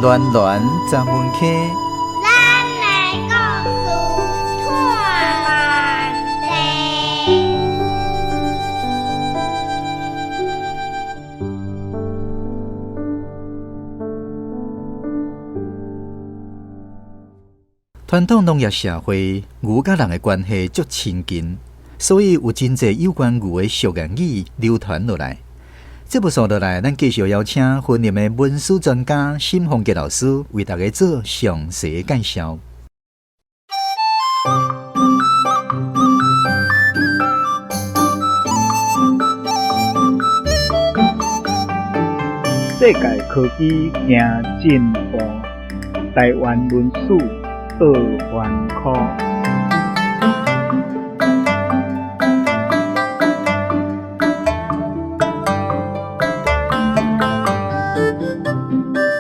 暖暖十分溪，咱的故事拖慢地。传统农业社会，牛佮人的关系足亲近，所以有真济有关牛的俗諺语流传落来。节目续落来，咱继续邀请云林的文史专家沈凤杰老师为大家做详细介绍。世界科技行进步，台湾文史倒翻箍。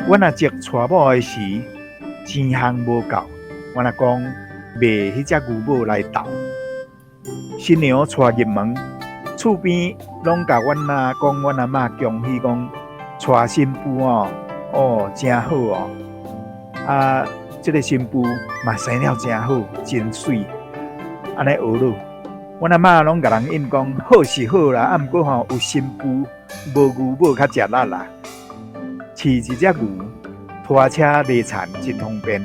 阮阿叔娶某的时，钱项无够，阮阿公卖彼只牛母来斗。新娘娶入门，厝边拢共阮阿公、阮阿嬷恭喜讲，娶新妇哦，哦，真好哦。啊，这个新妇嘛生了真好，真媠。按呢学落，阮阿嬷拢共人应讲，好是好啦，啊，毋过吼有新妇无牛母较食力啦。饲一只牛，拖车犁田真方便。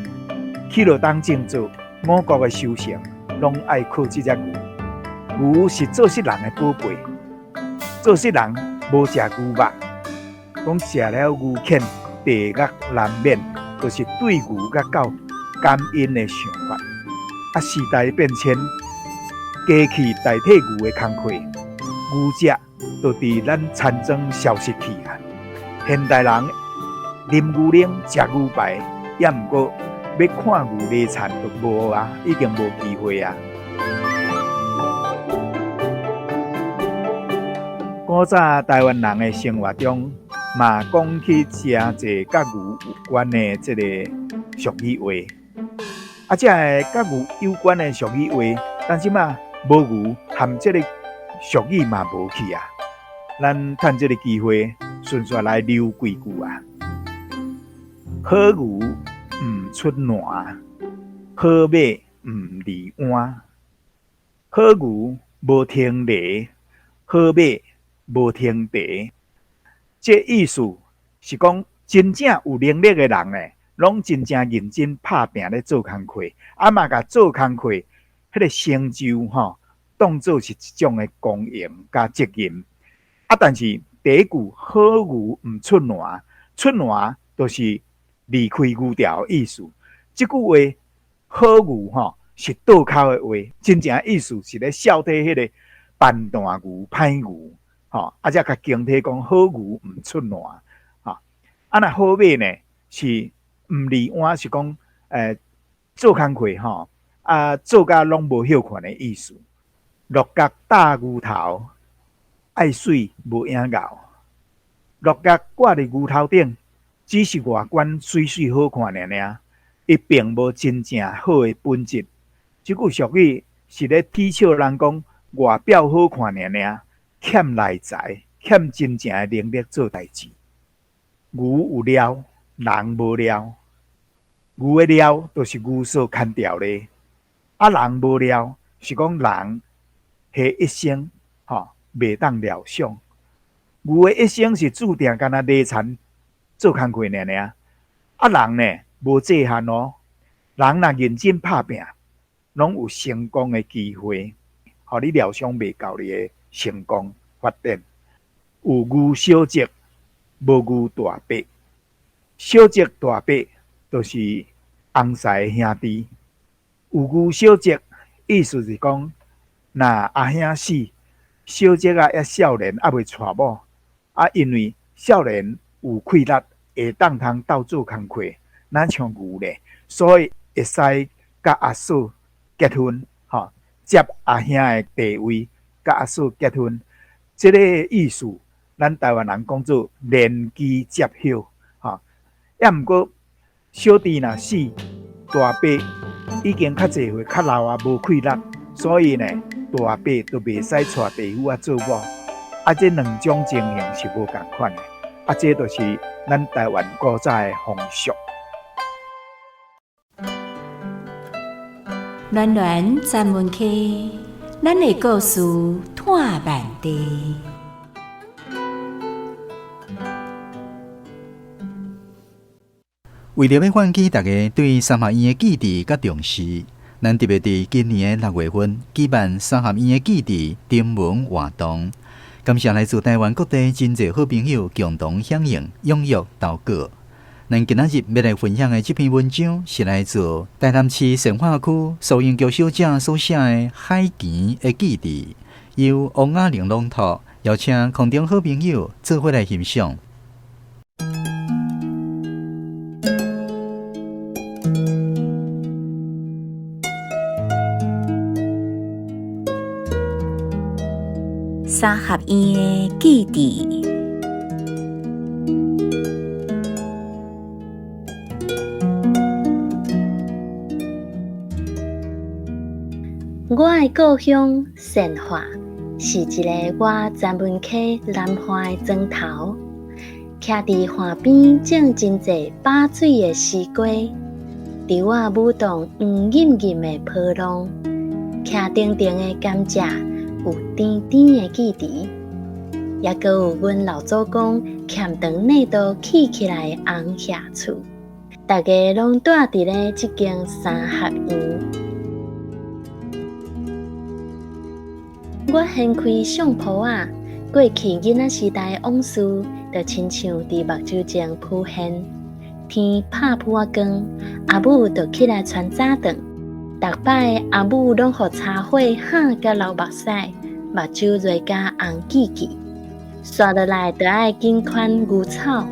去落当种作五谷的收成，拢爱靠这只牛。牛是做穡人的宝贝，做穡人无食牛肉，讲食了牛腱，地狱难免，就是对牛佮狗感恩的想法。啊，时代变迁，机器代替牛的工课，牛食就伫咱田庄消失去啊。现代人啉牛奶、食牛排，也毋过欲看牛犁田就无啊，已经无机会啊。古早台湾人的生活中，嘛讲起诚济佮牛有关的这个俗语话。啊，这个佮牛有关的俗语话，但这马无牛，含这个俗语嘛无去啊。咱趁这个机会，顺续来留几句啊。好牛毋出栏，好马毋离鞍。好牛无停犁，好马无停蹄。这意思是讲，真正有能力的人呢，拢真正认真拍拚咧做工课，啊嘛共做工课彼个成就吼，当做是一种的光荣佮责任。啊，但是第一句好牛毋出栏，出栏就是离开牛牢的意思。这句话好牛吼是倒口的话，真正意思是咧笑提彼个笨蛋牛、歹牛吼，啊，才共形体讲好牛毋出栏吼。啊，若好马呢是毋离鞍，是讲做工课吼，啊做甲拢无歇睏的意思。鹿角搭牛头，爱媠无影𠢕。鹿角挂伫牛头顶，只是外观媠媠好看尔尔，伊并无真正好的本质。这句俗语是咧取笑人讲外表好看尔尔，欠内在，欠真正的能力做代志。牛有料，人无料。牛的料就是牛所牵牢的，啊，人无料是讲人彼一生吼袂当料想。牛的一生是注定干焦犁田做工课尔尔，啊，人呢无这项哦。人若认真拍拚，拢有成功的机会，予你料想袂到你的成功发展。有牛小叔，无牛大伯。小叔大伯就是翁婿的兄弟。有牛小叔，意思是讲，若阿兄死，小叔仔犹少年，犹未娶某，啊，因为少年有气力，会当通斗做工课，若像牛咧，所以会使佮阿嫂结婚，吼，接阿兄的地位，佮阿嫂结婚。这个意思，咱台湾人讲做连枝接叶，吼。也毋过小弟若死，大伯已经较济岁、较老啊，无气力，所以呢，大伯就袂使娶弟妇仔做某。啊，这两种情形是无仝款的。啊，這就是咱台灣古早的風俗。暖暖專門溪，咱的故事拓滿地。為著欲喚起大家對三合院的記憶佮重視，咱特別佇今年的6月份舉辦三合院的記憶徵文活動。感謝來自台灣各地真濟好朋友共同響應、踴躍投稿。咱今仔日欲來分享的這篇文章是來自台南市善化區蘇英菊小姐所寫的《海墘的記憶》，由王雅玲朗讀，邀請空中好朋友做伙來欣賞。三合院的記憶。我的故鄉善化是一个倚三文溪南岸的庄头，徛佇岸邊種真濟飽水的絲瓜，稻仔舞動黃沁沁的波浪，徛長長的甘蔗有甜甜的記憶，猶閣有阮老祖公欠長內道起起來的紅葉厝，大家攏住佇咧這間三合院。我掀開相簿仔，過去囡仔時代的往事，就親像佇目睭前浮現。天拍噗仔光，阿母就起來傳早頓。逐擺阿母攏予柴火烘甲流目屎，目睭熱甲紅記記。煞落來就愛緊牽牛草，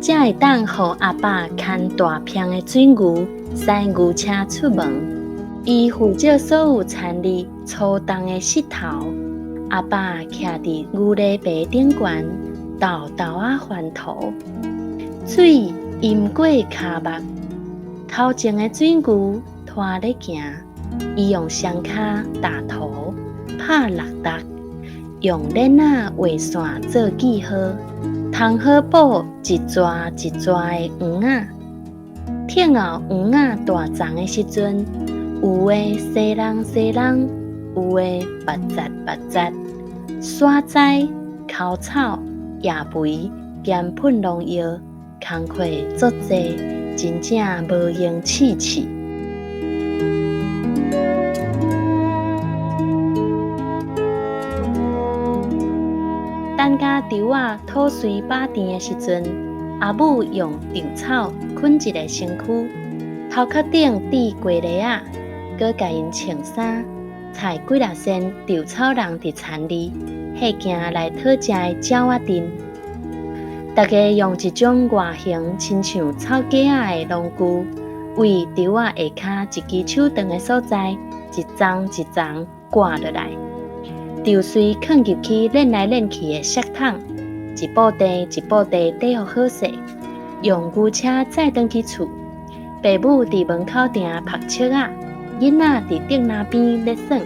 才會當予阿爸牽大片的水牛，駛牛車出門。伊負責所有田裡粗重的石頭。阿爸徛佇牛犁耙頂懸，沓沓仔翻土，水淹過跤目。頭前的水牛拖咧行，伊用雙跤踏土，拍六搭，用鏈仔畫線做記號，縫好布一逝一逝的黃仔。聽候黃仔大欉的時陣，有的細櫳細櫳，有的密實密實。沙栽、枯草、野肥兼噴農藥，工課足濟，真正無閒試試。等甲稻仔吐穗饱甜的時陣，阿母用稻草捆一个身軀，頭殼頂戴雞螺仔，閣共𪜶穿衫，採幾若仙稻草人佇田裡，彼行來討食的鳥仔陣。大家用一種外形親像草雞仔的農具，為稻仔下跤一支手長的所在，一欉一欉割落來。稻穗囥入去輾來輾去的箒桶，一布袋一布袋底予好勢，用牛車載轉去厝。爸母佇門口埕曝粟仔，囡仔佇竹籃邊咧耍。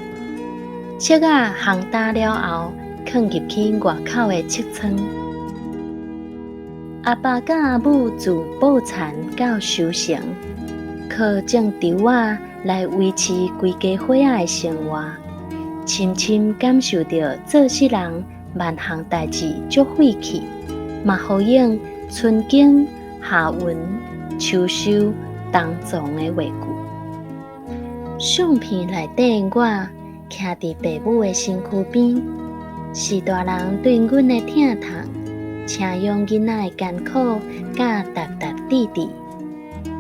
粟仔烘焦了後，囥入去外口的粟倉。阿爸佮阿母自抱田到收成，靠種稻仔來維持規家伙仔的生活，深深感受著做世人萬項代誌足費氣，嘛呼應春耕、夏耘、秋收、冬藏的話句。相片內底我徛佇爸母的身軀邊，是大人對阮的疼痛，請養囡仔的艱苦佮踏踏滴滴，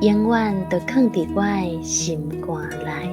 永遠都囥佇我的心肝內。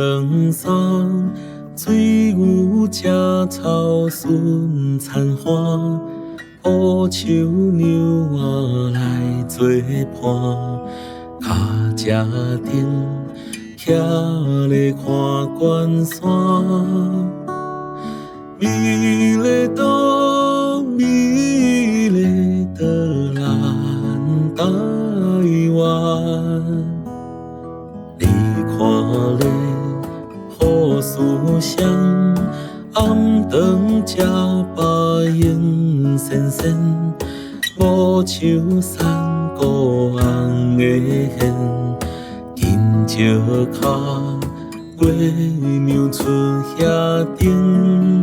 兩山，水牛食草順田花，烏樹娘仔來做伴，跤車頂徛咧看關山，美麗的美麗的咱台灣，你看咧好思想，暗頓食飽閒仙仙，無像山谷紅的現，緊石跤月娘出遐頂。